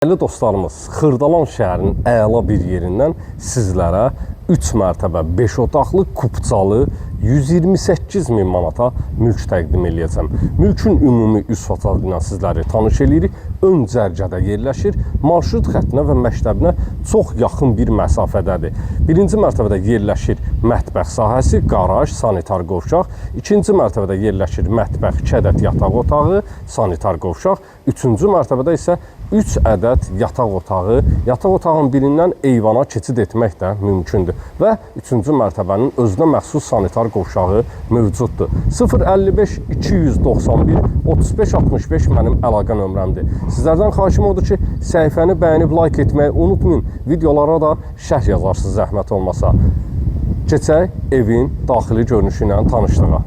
Dəyərli dostlarımız, Xırdalan şəhərinin əla bir yerindən sizlərə 3 mərtəbə 5 otaqlı kupçalı 128 min manata mülk təqdim eləyəcəm. Mülkün ümumi üst fasadı ilə sizləri tanış eləyirik. Ön cərgədə yerləşir. Marşrut xəttinə və məktəbinə çox yaxın bir məsafədədir. Birinci mərtəbədə yerləşir mətbəx sahəsi, qaraj, sanitar qovşaq. İkinci mərtəbədə yerləşir mətbəx, 2 ədəd yataq otağı, sanitar qovşaq. Üçüncü mərtəbədə isə 3 ədəd yataq otağı, yataq otağının birindən eyvana keçid etmək də mümkündür və üçüncü mərtəbənin özünə məxsus sanitar qovşağı mövcuddur. 055 291 35 65 mənim əlaqə nömrəmdir. Sizlərdən xahişim odur ki, səhifəni bəyənib like etməyi unutmayın. Videolara da şərh yazarsınız zəhmət olmasa. Keçək evin daxili görünüşü ilə tanışlığa.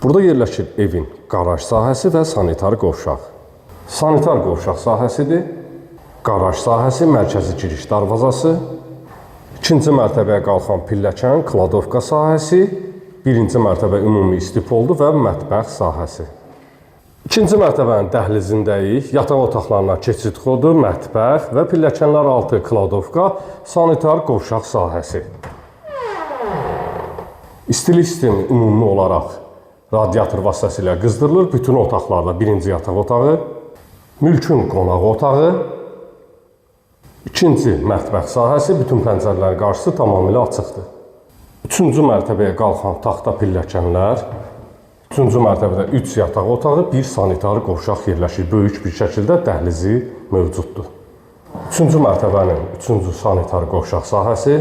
Burada yerləşir evin qaraj sahəsi və sanitar qovşaq. Sanitar qovşaq sahəsidir. Qaraj sahəsi, mərkəzi giriş darvazası, ikinci mərtəbəyə qalxan pilləkən, kladovka sahəsi, birinci mərtəbə ümumi istipoldu və mətbəx sahəsi. İkinci mərtəbənin dəhlizindəyik. Yataq otaqlarına keçid xodu, mətbəx və pilləkənlər altı kladovka, sanitar qovşaq sahəsi. İstilik sistemi ümumi olaraq radiator vasitəsilə qızdırılır. Bütün otaqlarda birinci yataq otağı, mülkün qonaq otağı, ikinci mətbəx sahəsi, bütün pəncərələrin qarşısı tamamilə açıqdır. Üçüncü mərtəbəyə qalxan taxta pilləkənlər, üçüncü mərtəbədə 3 yataq otağı, bir sanitar qovşaq yerləşir. Böyük bir şəkildə dəhlizi mövcuddur. Üçüncü mərtəbənin üçüncü sanitar qovşaq sahəsi,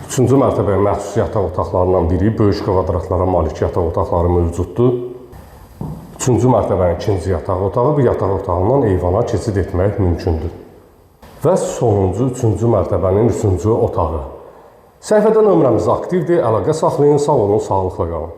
üçüncü mərtəbəyə məxsus yataq otaqlarından biri, böyük kvadratlara malik yataq otaqları mövcuddur. Üçüncü mərtəbənin ikinci yataq otağı, bu yataq otağından eyvana keçid etmək mümkündür. Və sonuncu, üçüncü mərtəbənin üçüncü otağı. Səhifədə nömrəmiz aktivdir, əlaqə saxlayın, sağ olun, sağlıqla qalın.